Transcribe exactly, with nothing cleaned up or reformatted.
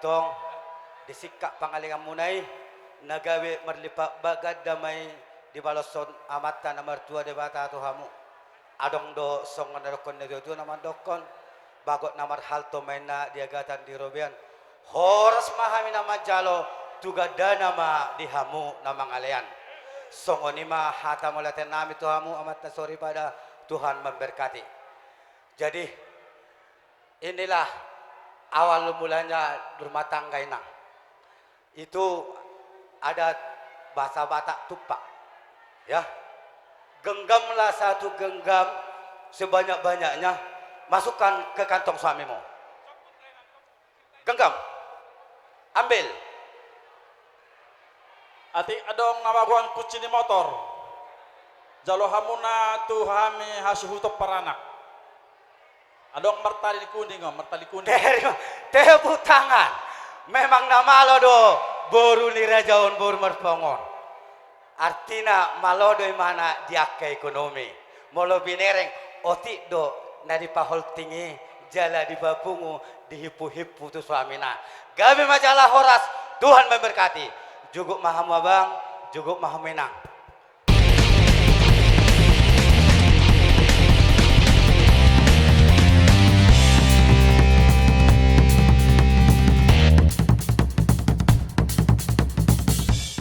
Tong, di singkat pangalenganmuna i, na gabe marlipat ganda ma i dibaloshon Amanta na martua Debata tu hamu. Adong do songon na didokkon ni natuatua na mandokkon, bagot na marhalto ma inna di agatan di robean. Horas ma hami na manjalo, tu gandana ma di hamu na mangalean. Songon i ma hata mauliatennami tu hamu amanta soripada, Tuhan memberkati. Jadi, inilah awal mulanya rumah tangga, Inang. Itu ada bahasa Batak tumpak. Ya. Genggamlah satu genggam sebanyak-banyaknya, masukkan ke kantong suamimu. Genggam. Ambil. Atik adong na magoan kunci ni motor, jalo hamuna tu hami hasuhuton paranak. Adong martali kuning, o, martali kuning. Teri-, tepuk tangan. Memang na malo do boru ni raja on, boru Marpaung on. Artina malo do imana di angka ekonomi. Molo binereng, otik do na dipaholting i, jala dipapungu, dihimpu-himpu tu suamina. Gabe ma jala horas, Tuhan memberkati. Juguk ma hamu abang, juguk ma hamu inang.